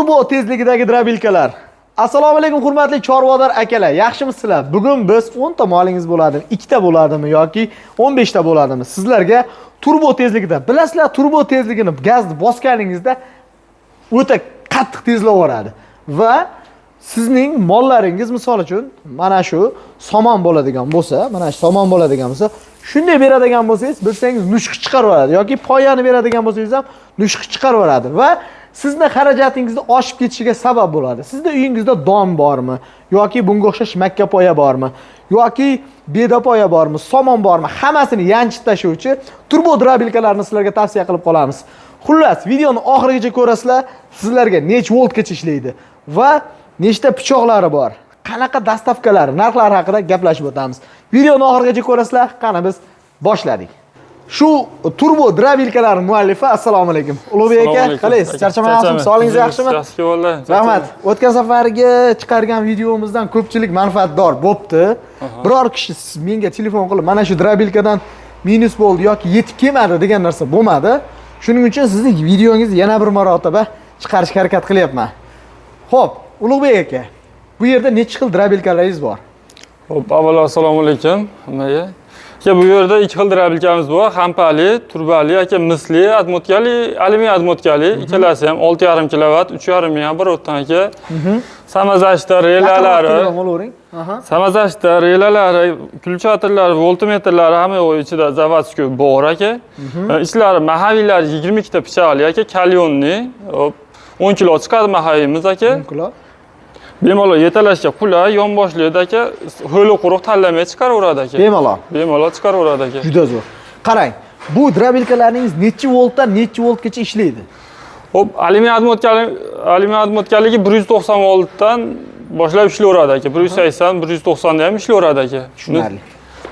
Turbo tezligidagi дробилка lar. Assalomu alaykum hurmatli chorvador akalar, yaxshimisizlar? Bugun biz 10 ta molingiz bo'ladimi, 2 ta bo'ladimi yoki 15 ta bo'ladimi? Sizlarga turbo tezligida, bilasizlar, turbo tezligini gazni bosganingizda o'ta qattiq tezlaveradi va sizning mollaringiz, misol uchun, mana shu somon bo'ladigan bo'lsa, mana shu somon bo'ladigan bo'lsa, shunday beradigan bo'lsangiz, bilsangiz nushqi chiqarib yuboradi yoki poyani beradigan bo'lsangiz ham nushqi chiqarib yuboradi va sizni xarajatingizni oshib ketishiga sabab bo'ladi. Sizda uyingizda don bormi yoki bunga o'xshash makka poya bormi yoki beda poya bormi, somon bormi, hammasini yanchib tashuvchi turbo дробилка larni sizlarga tavsiya qilib qolamiz. Xullas, videoni oxirigacha ko'rasizlar, sizlarga necha voltgacha ishlaydi va nechta pichoqlari bor, qanaqa доставка lari, narxlari haqida gaplashib o'tamiz. Videoni oxirigacha ko'rasizlar, qani biz boshladik. Shu turbo дробилка lar muallifi, assalomu alaykum. Ulug'bek aka, qalaysiz? Charchamayapsizmi? Sog'ligingiz yaxshimi? Yaxshi bo'ldi. Rahmat. O'tgan safargi chiqargan videomizdan ko'pchilik manfaatdor bo'pti. Biror kishi menga telefon qilib, mana shu дробилка dan minus bo'ldi yoki yetib kelmadi degan narsa bo'lmadi. Shuning uchun sizni videongizni yana bir marotaba chiqarishga harakat qilyapman. Xo'p, Ulug'bek aka, bu yerda necha xil дробилка laringiz bor? Xo'p, avvalo assalomu alaykum hammaga. Aka, bu yerda ikki xil дробилка miz bor. Hampali, turbali, aka, misli, отмотка li, alyumin отмотка li. Ikkalasi ham 6,5 kilovat, 3,5 ming оборот dan aka. Самозащита relalari, Yaqinroq olavering. Aha. Самозащита relalari, включатель lari, voltmetrlari hamma yo'q ichida заводской bor aka. Ichlari маховик lari 22 ta pichoqli aka, каленый. Hop, 10 kilo chiqadi маховик imiz aka. 10 kilo. Bemalol yetalashga qulay, yonboshlaydi aka, ho'li quruq tanlamay chiqaraveradi aka. Bemalol. Bemalol chiqaraveradi aka. Juda zo'r. Qarang, bu дробилка laringiz necha voltdan necha voltgacha ishlaydi? Xo'p, alyumin отмотка li, alyumin отмотка ligi 190 voltdan boshlab ishlayveradi aka. 180, 190 da ham ishlayveradi aka. Tushunarli.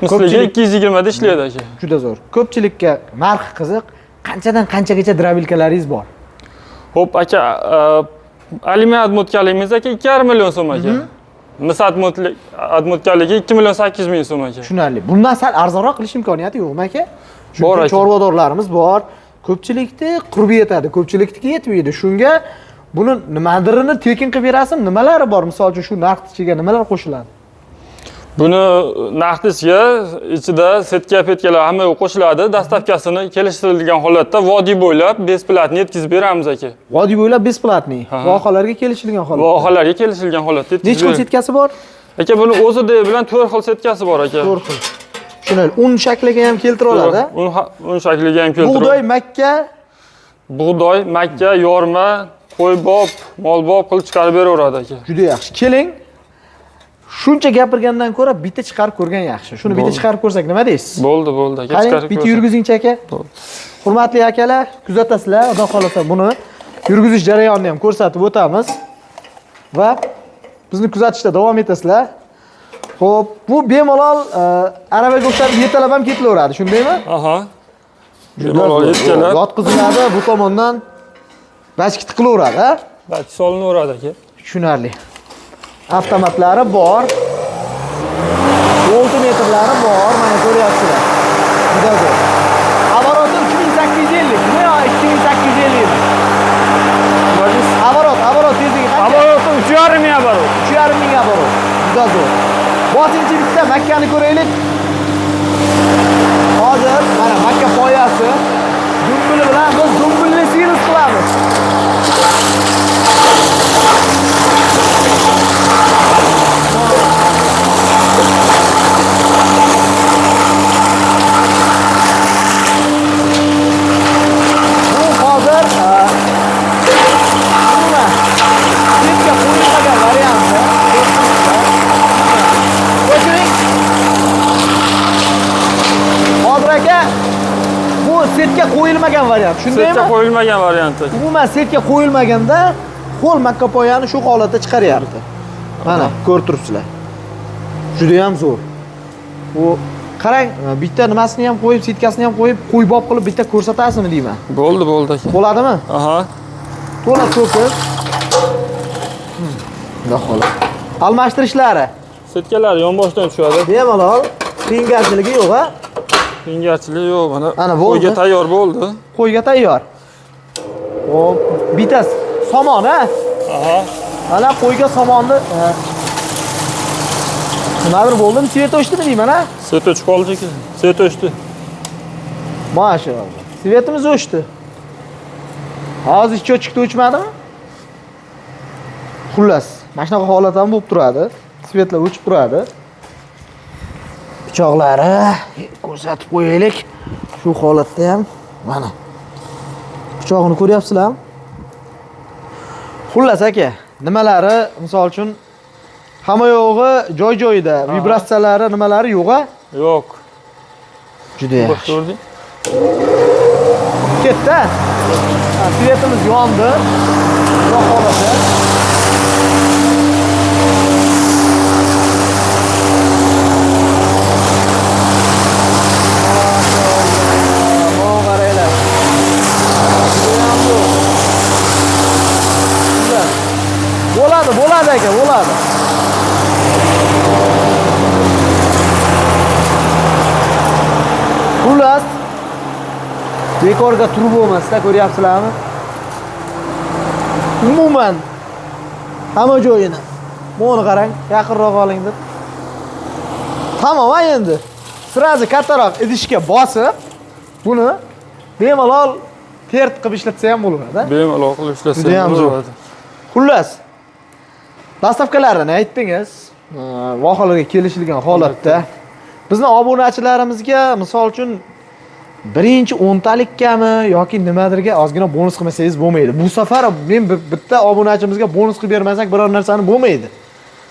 Misligi 220 da ishlaydi aka. Juda zo'r. Ko'pchilikka narxi qiziq. Qanchadan qanchagacha дробилка laringiz bor? Xo'p, aka, alyumin отмотка limiz aka 2,5 million so'm aka. Mis отмотка ligi 2 million 800 ming so'm aka. Tushunarli. Bundan sal arzonroq qilish imkoniyati yo'qmi aka? Bor Chunki aka. chorvadorlarimiz bor. Ko'pchilikni qurbi yetadi, ko'pchilikniki yetmaydi. Shunga buni nimadirini tekin qilib berasizmi? Nimalari bor? Misol uchun, shu narx ichiga nimalar qo'shiladi? Buni narxni ichiga ichida сетка petка lar hamma yo'q qo'shiladi. Доставка sini kelishtirilgan holatda vodiy bo'ylab бесплатно yetkazib beramiz aka. Vodiy bo'ylab бесплатный. Ha. Vohalarga kelishilgan holatda. Vohalarga kelishilgan holatda yetkazib Necha xil beramiz. сетка si bor? Aka, buni o'zida bilan 4 xil сетка si bor aka. 4 xil. Tushunarli. Un shakliga ham keltira oladi. Un shakliga ham keltirib. Bug'doy, makka, Bug'doy, makka, yorma, qo'ybob, molbob qilib chiqarib beraveradi aka. Juda yaxshi. Keling. Shuncha gapirgandan ko'ra bitta chiqarib ko'rgan yaxshi. Shuni bitta Bo'ldi. chiqarib ko'rsak nima deysiz? Bo'ldi, bo'ldi aka, Qarang, chiqarib bitta ko'rsak. yurgizingchi aka. Bo'ldi. Hurmatli akalar, kuzatasizlar, Xudo xolasa buni yurgizish jarayonini ham ko'rsatib o'tamiz. Va bizni kuzatishda davom etasizlar. Xo'p, bu bemalol aravaga o'xshab yetalab ham ketilaveradi, shundaymi? Aha. Bemalol yetkalar. Yotqiziladi, bu tomondan bachki tiqilaveradi, ha? Bachki solinaveradi aka. Tushunarli. Avtomatlari bor. Voltmetrlari bor, mana ko'ryapsizlar. Juda zo'r. Оборот i 3850 mi yo 2850 mi? Оборот, оборот tezligi qancha? Оборот i 3,5 ming оборот. 3,5 ming оборот. Juda zo'r. Bosingchi, bitta makkani ko'raylik. Hozir mana makka poyasi dumbuli bilan biz dumbulli силос qilamiz. Bu hozir umuman сетка qo'yilmagan varianti. O'chiring. Hozir aka, bu сетка qo'yilmagan variant, shundaymi? Сетка qo'yilmagan varianti. Umuman сетка qo'yilmaganda ho'l makka poyani shu holatda chiqaryapti. Mana ko'rib turibsizlar. Juda ham zo'r. Bu qarang, bitta nimasini ham qo'yib, сетка sini ham qo'yib, qo'ybob qilib bitta ko'rsatasizmi deyman. Bo'ldi, bo'ldi aka. Bo'ladimi? Aha. To'la to'kib. Xudo xohlasa. Almashtirishlari Сетка lar yonboshdan tushadi. Bemalol, qiyingarchiligi yo'q, ha? Qiyingarchilik yo'q, mana. Ana, bo'ldi. Qo'yga tayyor bo'ldi. Qo'yga tayyor. Xo'p, bittasi somon, ha? Aha. Mana qo'yga somonni nimadir bo'ldimi? Svet o'chdimi deyman, ha? Svet o'chib qoldi aka. Svet o'chdi. Maşallah. Svetimiz o'chdi. Hozir cho'chikda o'chmadimi? Xullas, mana shunaqa holat ham bo'lib turadi. Svetlar o'chib turadi. Pichoqlari ko'rsatib qo'yaylik. Shu holatda ham mana. Pichog'ini ko'ryapsizlarmi? Xullas aka, nimalari, misol uchun hamma yo'g'i joy-joyida, vibratsiyalari, nimalari yo'q-a? Yo'q. Juda yaxshi. Ko'rding? Ketdi. Ha, svetimiz yondi. Xudo xohlasa. Maşallah, qaranglar. Judayam zo'r. Güzel. Bo'ladi, bo'ladi aka, bo'ladi. Xullas, bekorga turbo emasda, ko'ryapsizlarmi? Umuman hamma joyini. Buni qarang, yaqinroq oling deb. Tamom, endi sразу kattaroq idishga bosib, buni bemalol tert qilib ishlatsa ham bo'ladi. Bemalol qilib ishlatsa Judayam ham zo'r. bo'ladi. Xullas, dastavkalarini aytdingiz. Vohalarga kelishilgan holatda bizni obunachilarimizga misol uchun birinchi 10talikkami yoki nimadirga ozgina bonus qilmasangiz bo'lmaydi. Bu safar men bitta obunachimizga bonus qilib bermasak biror narsani bo'lmaydi.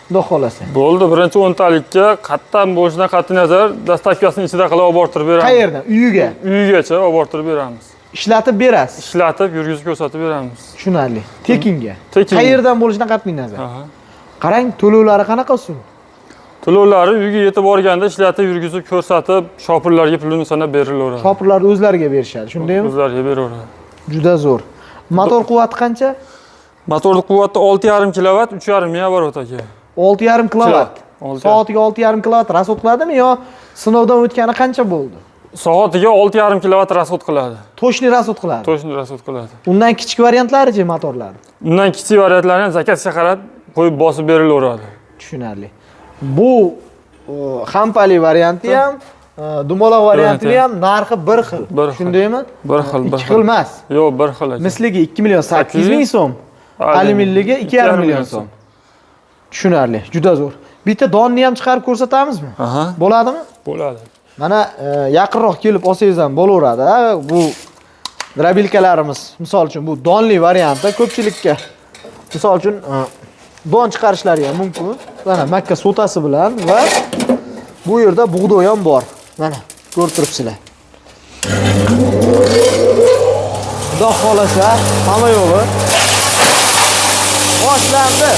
Xudo xolasa. Bo'ldi, birinchi 10talikka qatdan bo'lishidan qat'iy nazar dastavkasini ichida qilib olib bortirib beramiz. Qayerdan? Uyiga. Uyigacha olib bortirib beramiz. Ishlatib berasiz. Ishlatib, yurgizib ko'rsatib beramiz. Tushunarli. Tekinga. Tekinga. Qayerdan bo'lishidan qat'iy nazar. Aha. Qarang, to'lovlari qanaqa usul? To'lovlari uyga yetib borganda ishlatib, yurgizib ko'rsatib, shopirlarga pulini sanab berilaveradi. Shopirlar o'zlariga berishadi, shundaymi? O'zlariga beraveradi. Juda zo'r. Motor quvvati qancha? Motor quvvati 6,5 kilovat, 3,5 ming оборот aka. 6,5 kilovat. Soatiga Soatiga 6,5 kilovat rasxod qiladimi yo sinovdan o'tgani qancha bo'ldi? Soatiga 6,5 kilovat rasxod qiladi. Toshni rasxod qiladi. Toshni rasxod qiladi. Undan kichik variantlarichi motorlar? Undan kichik variantlarni ham zakazga qarab qo'yib bosib berilaveradi. Tushunarli. Bu hampali varianti ham, dumaloq variantini ham narxi bir xil. Shundaymi? Bir xil, bir Ikki xil emas. Yo'q, bir xil aka. Misligi 2 million 800 ming so'm, alyuminligi 2,5 million so'm. Tushunarli, juda zo'r. Bitta donni ham chiqarib ko'rsatamizmi? Aha. Bo'ladimi? Bo'ladi. Mana yaqinroq kelib olsangiz ham bo'laveradi. Bu drabilkalarimiz, misol uchun bu donli varianti ko'pchilikka misol uchun don chiqarishlari ham mumkin. Mana makka sotasi bilan va bu yerda bug'doy ham bor. Mana ko'rib turibsizlar. Xudo xolasa hamma yo'g'i boshlandi.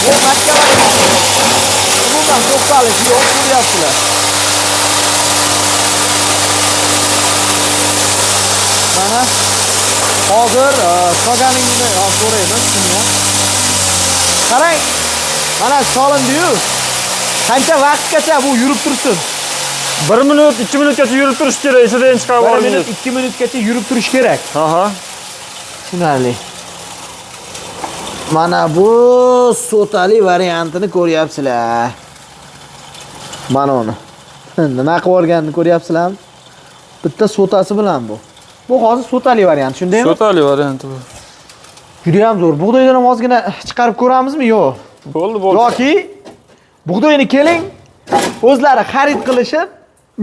Bu makka varianti. Umuman to'xtalish yo'q, ko'ryapsizlar. Mana hozir solganingizni so'raymiz shuni ham. Qarang, mana solindi-yu. Qancha vaqtgacha bu yurib tursin? 1 minut, 2 minutgacha yurib turish kerak, ichidan chiqarib 1 olmaymiz. minut, 2 minutgacha yurib turish kerak. Aha. Tushunarli. Mana bu sotali variantini ko'ryapsizlar. Mana uni. Nima qilib olganini ko'ryapsizlarmi? Bitta sotasi bilan bu. Bu hozir sotali variant, shundaymi? Sotali varianti bu. Juda ham zo'r. Bug'doydan ham ozgina chiqarib ko'ramizmi? Yo'q. Bo'ldi, bo'ldi. Yoki bug'doyni keling, o'zlari xarid qilishib,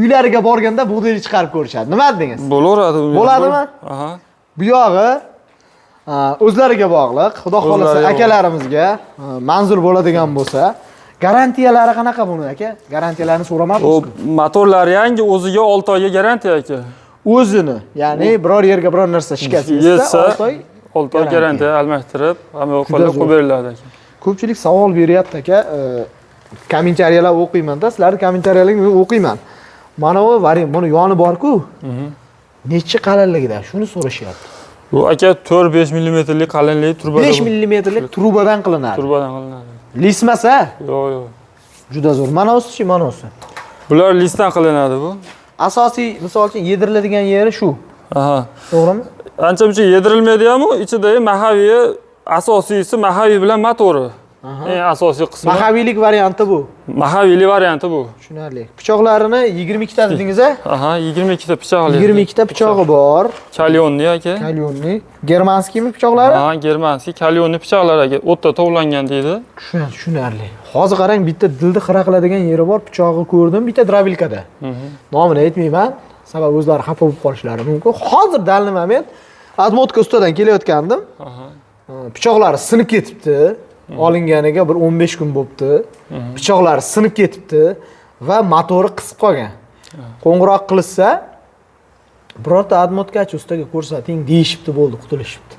uylariga borganda bug'doyni chiqarib ko'rishadi. Nima dedingiz? Bo'laveradi. Bo'ladimi? Aha. Bu yog'i o'zlariga bog'liq. Xudo xolasa akalarimizga manzur bo'ladigan bo'lsa, garantiyalari qanaqa buni aka? Garantiyalarini so'ramabmiz. O motorlar yangi, o'ziga 6 oyga garantiya aka. O'zini, ya'ni biror yerga biror narsa shikast yetsa 6 oy 6 oy garantiya almashtirib, hamma yo'q qilib qo'yib beriladi aka. Ko'pchilik savol beryapti aka, kommentariyalar o'qiyman-da, sizlarni kommentariyalarni o'qiyman. Mana bu variant, buni yoni bor-ku. Necha qalinligida? Shuni so'rashyapti. Bu aka 4-5 millimetrlik qalinlik trubadan. 5 millimetrlik trubadan qilinadi. Trubadan qilinadi. Lismasa? Yo'q, yo'q. Juda zo'r. Mana usi-chi, mana usi. Bular lisdan qilinadi bu. Asosiy, misol uchun, yediriladigan yeri shu. Aha. To'g'rimi? Ancha muncha yedirilmaydi ham, u ichidagi моховой, asosiysi моховой bilan motori. Eng asosiy qismi. Моховой lik varianti bu. Моховой li varianti bu. Tushunarli. Pichoqlarini 22 ta dedingiz a? Aha, 22 ta pichoqli. 22 ta pichog'i bor. Кальянный aka. Кальянный. Германский mi pichoqlari? Ha, германский кальянный pichoqlar aka. O'tda tovlangan deydi. Tushunarli. Hozir qarang, bitta dilni xira qiladigan yeri bor, pichog'i ko'rdim, bitta дробилка da. Nomini aytmayman, sababi o'zlari xafa bo'lib qolishlari mumkin. Hozir данный момент отмотка ustidan kelayotgandim. Pichoqlari sinib ketibdi. Olinganiga bir 15 kun bo'libdi. Pichoqlari sinib ketibdi va motori qisib qolgan. Qo'ng'iroq qilishsa, birorta отмотка chi ustaga ko'rsating deyishibdi, bo'ldi, qutulishibdi.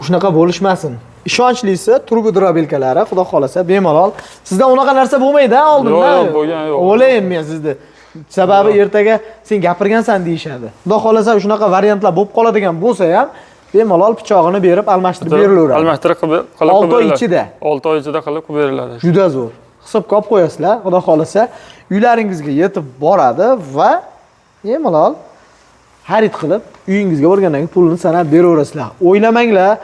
Shunaqa bo'lishmasin. Ishonchlisi turbo дробилка lari, xudo xolasa, bemalol. Sizda unaqa narsa bo'lmaydi a oldindan? Yo'q, yo'q, bo'lgan yo'q. O'ylayman men sizni. Sababi ertaga sen gapirgansan deyishadi. Xudo xolasa, shunaqa variantlar bo'lib qoladigan bo'lsa ham, bemalol pichog'ini berib almashtirib berilaveradi. Almashtirib qilib 6 oy beriladi. ichida. 6 oy ichida qilib qilib beriladi. Juda zo'r. Hisobga olib qo'yasizlar, xudo xolasa, uylaringizga yetib boradi va bemalol xarid qilib, uyingizga borgandan keyin pulini sanab beraverasizlar. O'ylamanglar,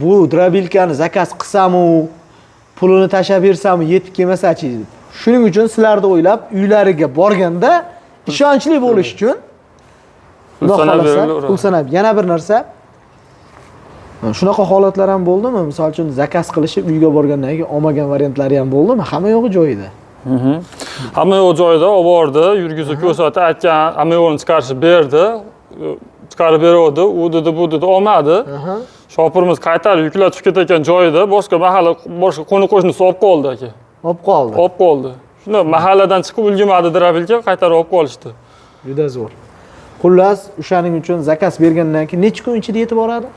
bu дробилка ni заказ qilsam-u, pulini tashlab bersam yetib kelmasachi deb. Shuning uchun sizlarni o'ylab, uylariga borganda ishonchli bo'lish uchun Pul xudo sanab xohlasa, berilaveradi. Pul sanab. Yana bir narsa, shunaqa holatlar ham bo'ldimi? Misol uchun, заказ qilishib, uyga borgandan keyin olmagan variantlari ham bo'ldimi? Hamma yo'g'i joyida. Hamma yo'q joyida, olib bordi, yurgizib ko'rsatdi, aytgan hamma yo'lini chiqarishib berdi. Chiqarib beruvdi, u dedi, bu dedi, olmadi. Shopirimiz qaytarib yuklatib ketayotgan joyida boshqa mahalla, boshqa qo'ni qo'shnisi olib qoldi aka. Olib qoldi. Olib qoldi. Shunda mahalladan chiqib ulgurmadi дробилка, qaytarib olib qolishdi. Juda zo'r. Xullas, o'shaning uchun заказ bergandan keyin necha kun ichida yetib boradi?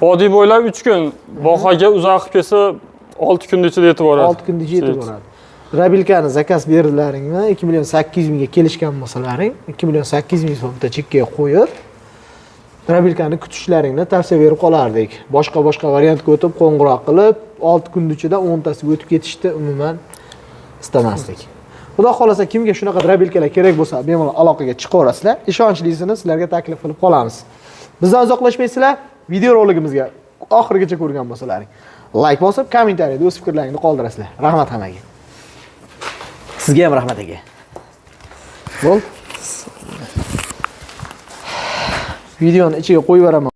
Vodiy bo'ylab 3 kun, vohaga uzoq qilib kelsa 6 kun ichida yetib boradi. 6 kun ichida yetib boradi. Дробилка ni заказ berdilaringmi, 2 million 800 mingga kelishgan bo'lsalaring, 2 million 800 ming so'm bitta chekkaga qo'yib, дробилка ni kutishlaringni tavsiya berib qolardik. Boshqa boshqa variantga o'tib, qo'ng'iroq qilib, 6 kun ichida 10 tasiga o'tib ketishni umuman istamasdik. Xudo xolasa, kimga shunaqa дробилка lar kerak bo'lsa, bemalol aloqaga chiqaverasizlar. Ishonchlisini sizlarga taklif qilib qolamiz. Bizdan uzoqlashmaysizlar, video roligimizga oxirigacha ko'rgan bo'lsalaring, layk bosib, kommentariyada o'z fikrlaringni qoldirasizlar. Rahmat hammaga. Sizga ham rahmat aka. Bo'ldi. Videoni ichiga qo'yib yuboraman.